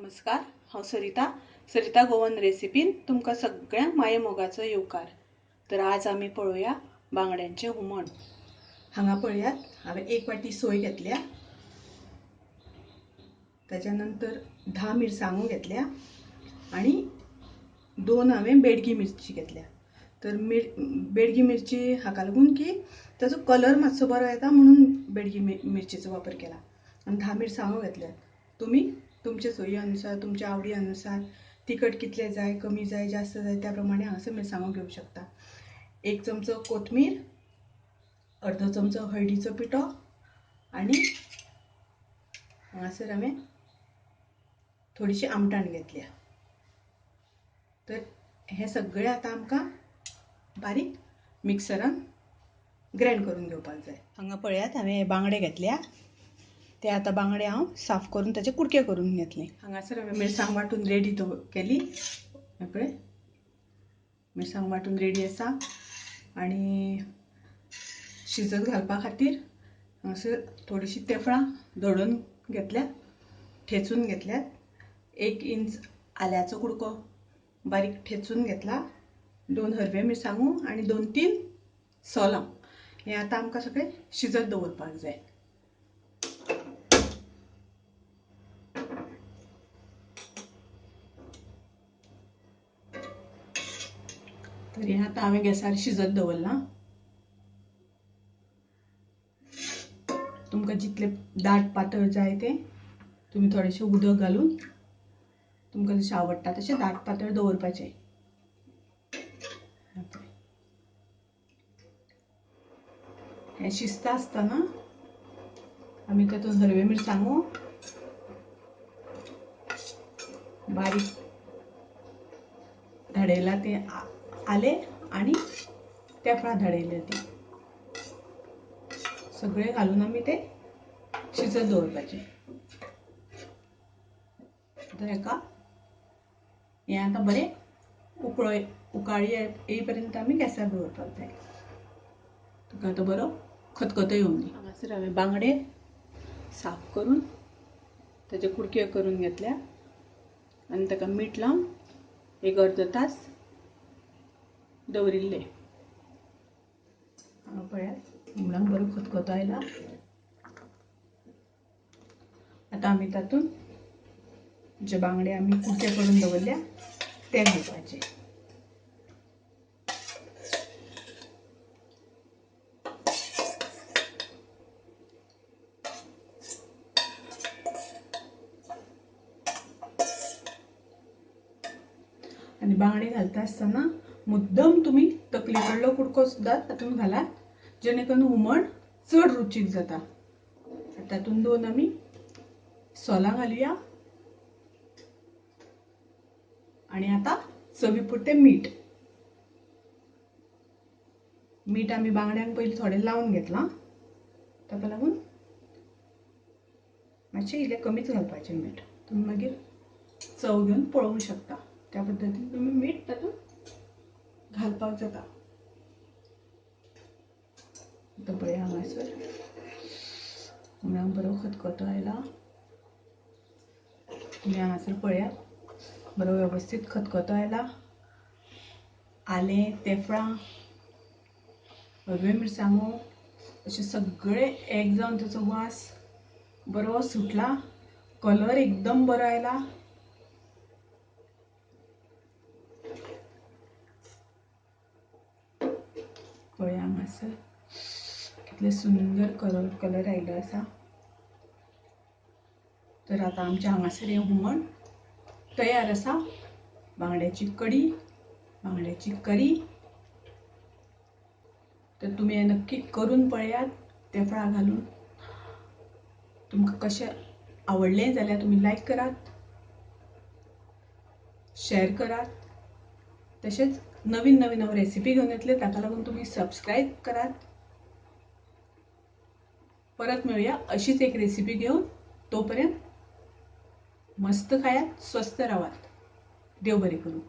नमस्कार, हांव सरिता, सरिता गोवन रेसिपीन तुमकां सगळ्यांक माये मोगाचो येवकार। तर आज आमी पळोवया बांगड्यांचें हुमण। हांगा पळयात, हांवें एक वाटी सोय घेतल्या, ताच्या नंतर 10 मिरसांगो घेतल्या आनी 2 हांवें बेडगी मिरची घेतल्या। तर बेडगी मिरची हाका लागून की ताचो कलर मातसो बरो येता म्हणून बेडगी मिरचीचो वापर केला। आनी 10 मिरसांगो घेतल्यात। तुमी तुमचे सोयी अनुसार, तुमच्या आवडी अनुसार तिखट कितले जाय, कमी जाय, जास्त जाय त्या प्रमाणे हांगासर मिरसांगो घेवंक शकता। 1 चमचो कोथमीर, अर्दो चमचो हळदीचो पिठो आनी हांगासर हांवें थोडीशी आमटाण घेतल्या। तर हे सगळे आतां आमकां बारीक मिक्सरान ग्रायंड करून घेवपाक जाय। हांगा पळयात, हांवें हे बांगडे घेतल्या, ते आतां बांगडे हांव साफ करून ताचे कुडके करून घेतले। हांगासर हांवें मिरसांग वांटून रेडी केली। हे पळय, मिरसांग वांटून रेडी आसा। आनी शिजत घालपा खातीर हांगासर थोडीशी तेफळां धडोवन घेतल्या, ठेचून घेतल्यात। 1 इंच आल्याचो कुडको बारीक ठेचून घेतला, 2 हरवे मिरसांगो आनी 2-3 सोलां। हें आतां आमकां सगळें शिजत दवरपाक जाय। तर हें आतां हांवें गॅसार शिजत दवरलां। तुमकां जितलें दाट पातळ जाय तें तुमी थोडेशें उदक घालून तुमकां जशें आवडटा तशें दाट पातळ दवरपाचें। हें शिजता आसतना आमी तातूंत हरव्यो मिरसांगो बारीक धाडयला तें आलें आनी तेफळां धाडयल्या ती सगळें घालून आमी तें शिजत दवरपाचें। तर हेका हें आतां बरें उकाळी येईपर्यंत आमी गॅसार दवरपाक जाय। तुका आतां बरो खतखतो येवंदी। हांगासर हांवें बांगडे साफ करून ताचे कुडके करून घेतल्या आनी ताका मीठ लावन एक अर्दो तास दवरिल्ले। हांगा पळयात, हुमणाक बरो खतखतो आयला। आतां आमी तातूंत जे बांगडे आमी कुडके करून दवरल्या ते घालपाचे। आनी बांगडे घालता आसतना मुद्दम तुमी तकले कडलो कुडको सुद्दां तातूंत घालात, जेणे करून हुमण चड रुचीक जाता। तातूंत 2 आमी सोलां घालुया आनी आतां चवी पुरतें मीठ। मीठ आमी बांगड्यांक पयलीं थोडें लावन घेतलां, ताका लागून मातशें इल्लें कमीच घालपाचें मीठ। तुमी मागीर चव घेवन पळोवंक शकता, त्या पद्दतीन तुमी मीठ तातूंत घालपाक जाता। आतां पळया हांगासर हुमणाक बरो खतखतो आयला। तुमी हांगासर पळयात, बरो वेवस्थीत खतखतो आयला। आलें, तेफळां, हरव्यो मिरसांगो अशें सगळें एक जावन ताचो वास बरो सुटला, कलर एकदम बरो आयला। पळया हांगासर कितले सुंदर कलर आयिल्लो आसा। तर आतां आमचें हांगासर हें हुमण तयार आसा। बांगड्याची कडी, बांगड्याची करी। तर तुमी हें नक्की करून पळयात, तेफळां घालून। तुमकां कशें आवडलें जाल्यार तुमी लायक करात, शेअर करात, तशेंच नवीन नवीन हांव रेसिपी घेवन येतलें, ताका लागून तुमी सबस्क्रायब करात। परत मेळुया अशीच एक रेसिपी घेवन, तोपर्यंत मस्त खायात, स्वस्थ रावात। देव बरें करूं।